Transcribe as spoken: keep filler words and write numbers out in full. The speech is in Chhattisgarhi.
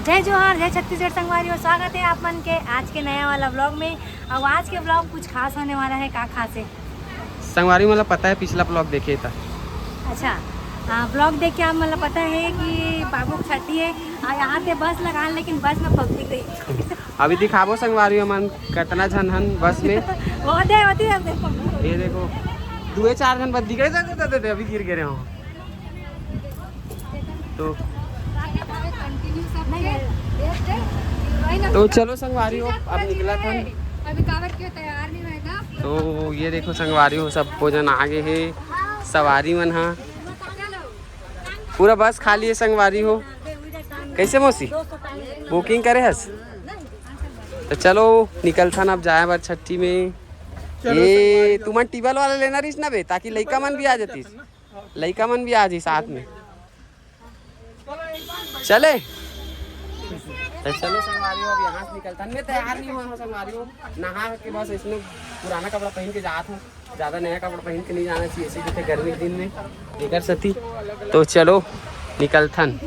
जय जोहार, जय छत्तीसगढ़ संगवारी, और स्वागत है आप मन के आज के नया वाला व्लॉग में। अब आज के व्लॉग कुछ खास होने वाला है। का खास है? संगवारी, मतलब, पता है, पिछला व्लॉग देखे था। अच्छा, हाँ, व्लॉग देख के आप मतलब पता है कि बाबू की छठी है और यहाँ पे बस लगा, लेकिन बस में पब्लिक रही। अभी दिखाबो संगवारी मन, कितना झन हन बस में। बहुत है, होती है पब्लिक। ये देखो, दुए चार झन बस दिख रहे थे, अभी गिर गिरे हो। तो तो चलो संगवारी हो, अब निकलत हन। अभी काबर क्यों तैयार नहीं होएगा? तो ये देखो संगवारी हो, सब भोजन आ गए हे, सवारी मन हा। पूरा बस खाली है संगवारी हो। कैसे मौसी, बुकिंग करे हस? तो चलो निकलथन अब जाए बर छठी में। ये तुमन टेबल वाला लेना रहीस ना बे, ताकि लइका मन भी आ जातीस, लइका मन भी आ जाई साथ में। चले। तो चलो संगवारी हो, अब यहाँ से निकलथन। मैं तैयार नहीं हुआ हूँ संगवारी हो, नहा के बस इसने पुराना कपड़ा पहन के जात हूँ। ज्यादा नया कपड़ा पहन के नहीं जाना चाहिए, इसी जैसे गर्मी के दिन में एकर सती। तो चलो निकलथन।